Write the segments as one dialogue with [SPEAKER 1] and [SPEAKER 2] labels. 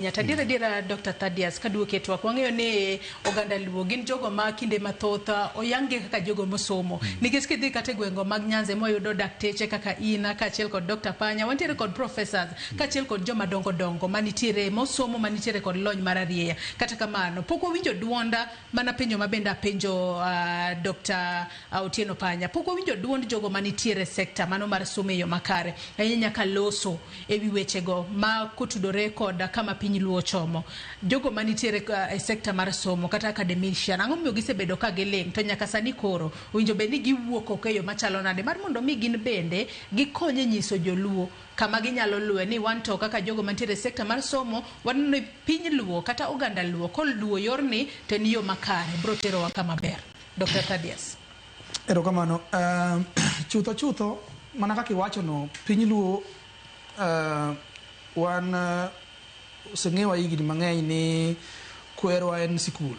[SPEAKER 1] To adier adiera Dr. Thaddeus kaduoki e twak wang'eyo ni oganda Luo gin jogo ma kinde mathoth oyang gi kaka jogo mosomo. Nikech kidhi kata e gwengo mag Nyanza ema wayudo dakteche kaka in kaachiel kod Dr. Panya, wantiere kod professors kaachiel kod joma dongo dongo manitiere mosomo manitiere kod lony mar arieya. Kata kamano pok wawinjo duonda mana penjo ma bende apenjo Dr. Otieno Panya. Pok wawinjo duond jogo manitiere e sekta mano mar somo e yo makare. Ahinya nyaka loso e wi wechego ma kotudore kod kama piny Luo ochomo. Jogo manitiere e sekta mar somo kata academician, ang'o momiyo gisebedo ka giling' to nyaka sani koro owinjo bed ni giwuok oko e yo machalo nade mar mondo mi gin bende gikony e nyiso joluo kama ginyalo luwe ni wan to kaka jogo mantiere e sekta mar somo waneno ni piny Luo kata oganda Luo koluwo yorni to en yo makare bro terowa kama ber. Dr. Thaddeus.
[SPEAKER 2] Erokamano. Chutho chutho mana kaka iwacho no piny Luo wan oseng'ewa higni mang'eny ni kwerwa en sikul.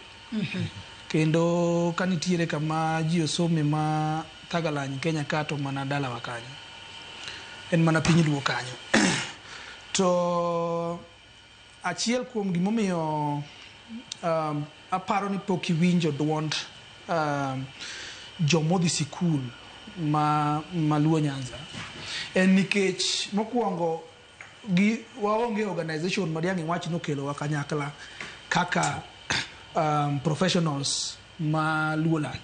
[SPEAKER 2] Kendo ka nitiere kama ji osome ma thagalany Kenya ka to mana dalawa kanyo. En mana piny Luo kanyo. To achiel kuom gimomiyo aparo ni pok iwinjo duond jomodhi sikul ma Luo Nyanza en nikech mokwongo gi waonge organization ma diang' iwach nokelowa kanyakla kaka professionals ma Luoland.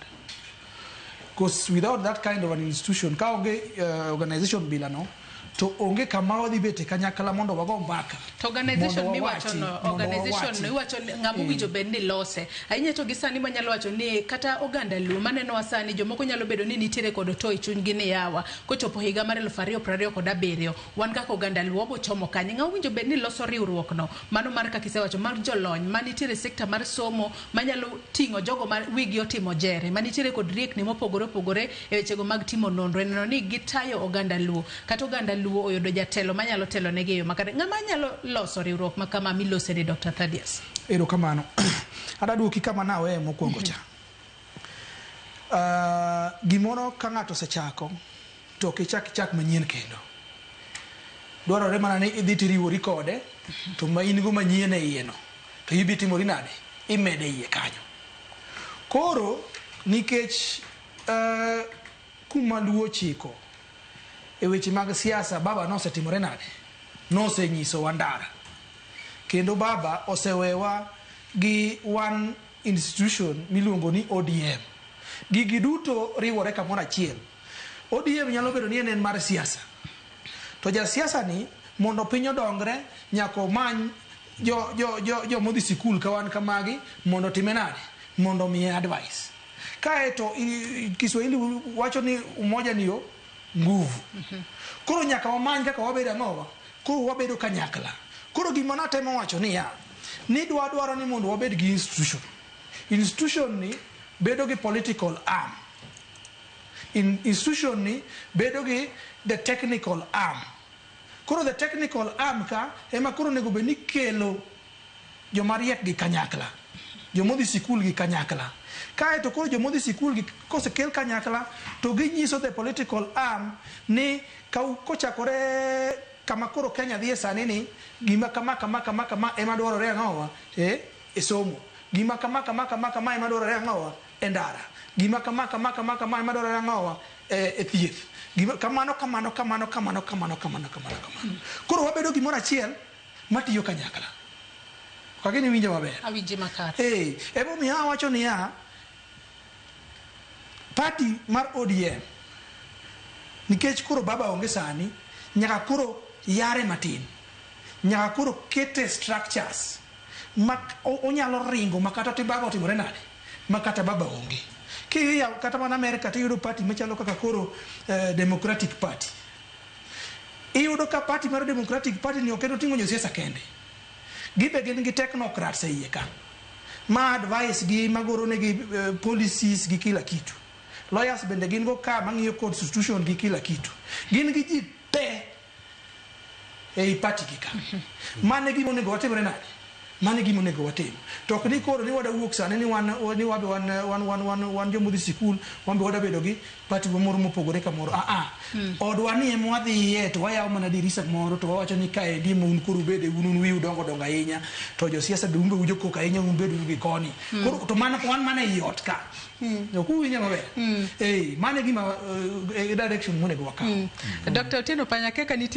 [SPEAKER 2] Because without that kind of an institution, ka onge organization bila no, to onge kama wadhi bete kanyakla mondo wago mbaka.
[SPEAKER 1] To organization
[SPEAKER 2] mondo
[SPEAKER 1] miwacho
[SPEAKER 2] wawachi,
[SPEAKER 1] no,
[SPEAKER 2] mondo
[SPEAKER 1] organization
[SPEAKER 2] wawachi.
[SPEAKER 1] no iwacho ni ng'ama owinjo bed ni lose. Ahinya to gi sani manyalo wacho ni kata oganda Luo manenowa sani jomoko nyalo bedo ni nitiere kod to e chunygi ni yawa kochopo higa mar 2027 wan kaka oganda Luo wabo chomo kanye. Ng'ama owinjo bed ni loso riwruok no mano mar kaka isewacho mar jolony manitiere e sekta mar somo manyalo ting'o jogo ma wigi otimo jere manitiere kod riekni mopogore opogore e wechego mag timo nonro e neno ni gitayo oganda Luo kata oganda Luo oyudo jatelo manyalo telo negi e yo makare. Ng'ama nyalo loso riwruok ma kama milose ni Dr. Thaddeus?
[SPEAKER 2] Erokamano. Adwa duoki kama naweye mokwongo cha. Gimoro ka ng'ato osechako to ok ichak ichak manyien kendo. Dwarore mana ni idhi tiriwori kode to ma in go manyien e iye no to ibi timori nade? Imede iye kanyo. Koro nikech kuma Luo chiko e weche mag siasa baba nosetimore nade? Nosenyisowa ndara. Kendo baba osewewa gi one institution miluongo ni ODM. Gigi duto riwore kamoro achiel. ODM nyalo bedo ni en mar siasa. To jasiasa ni mondo piny odongre nyaka omany jo modhi sikul ka wan kamagi mondo otime nade? Mondo omiye advice. Kae to Kiswahili wacho ni umoja ndio nguvu. Koro nyaka wamany kaka wabedo ang'owa? Koro wabedo kanyakla. Koro gima natemo wacho niya, ni dwa dwaro ni mondo wabed gi institution. Institution ni bedo gi political arm. Institution ni bedo gi the technical arm. Koro the technical arm ka ema koro onego bed ni kelo joma riek gi kanyakla. Jomodhi sikul gi kanyakla. Kae to koro jomodhi sikul gi kosekel kanyakla to ginyiso the political arm ni kochakore kama koro Kenya dhiye sani ni gima kama kama kama kama ema dwarore ang'owa e somo. Gima kama kama kama kama ema dwarore ang'owa e ndara. Gima kama kama kama kama ema dwarore ang'owa e thieth. Gima kamano kamano kamano kamano kamano kamano kamano kamano. Koro wabedo gimoro achiel matiyo kanyakla. Kagini winjo maber.
[SPEAKER 1] Awinji makare.
[SPEAKER 2] Emomiyo awacho niya, party mar ODM nikech koro baba onge sani, nyaka koro yare matin. Nyaka koro kete structures ma onyalo ringo ma kata baba otimore nade? Ma kata baba onge. Kiya kata mana Amerika tiyudo party machalo kaka koro Democratic Party. Iyudo ka party mar Democratic Party ni ok en oting'o josiasa kende. Gibe gin gi technocrats e iye ka. Ma advice gi magoro negi policies gi kila kitu. Lawyers bende gin go ka mang'iyo constitution gi kila kitu. Gin gi ji te ei party gi ka. Mano e gima onego watimre nade? Mano e gima onego watim. To ok ni koro ni wadawuok sani ni wan ni wabe wan wan wan wan wan jomodhi sikul, wan be wadabedo gi party wa moro mopogore kamoro. Ah ah. Odwa ni ema wadhiye to wayawo mana dirisa moro to wawacho ni kaendi ema un koro ubede un un wiu dongo dongo ahinya to josiasa be un be ujokok ahinya un bed uru gi koni. Koro to mana wan mana ei ot ka. Ok uwinja maber? Eh, mano e gima e direction monego wakaw.
[SPEAKER 1] Dr. Otieno Panya kaka nitie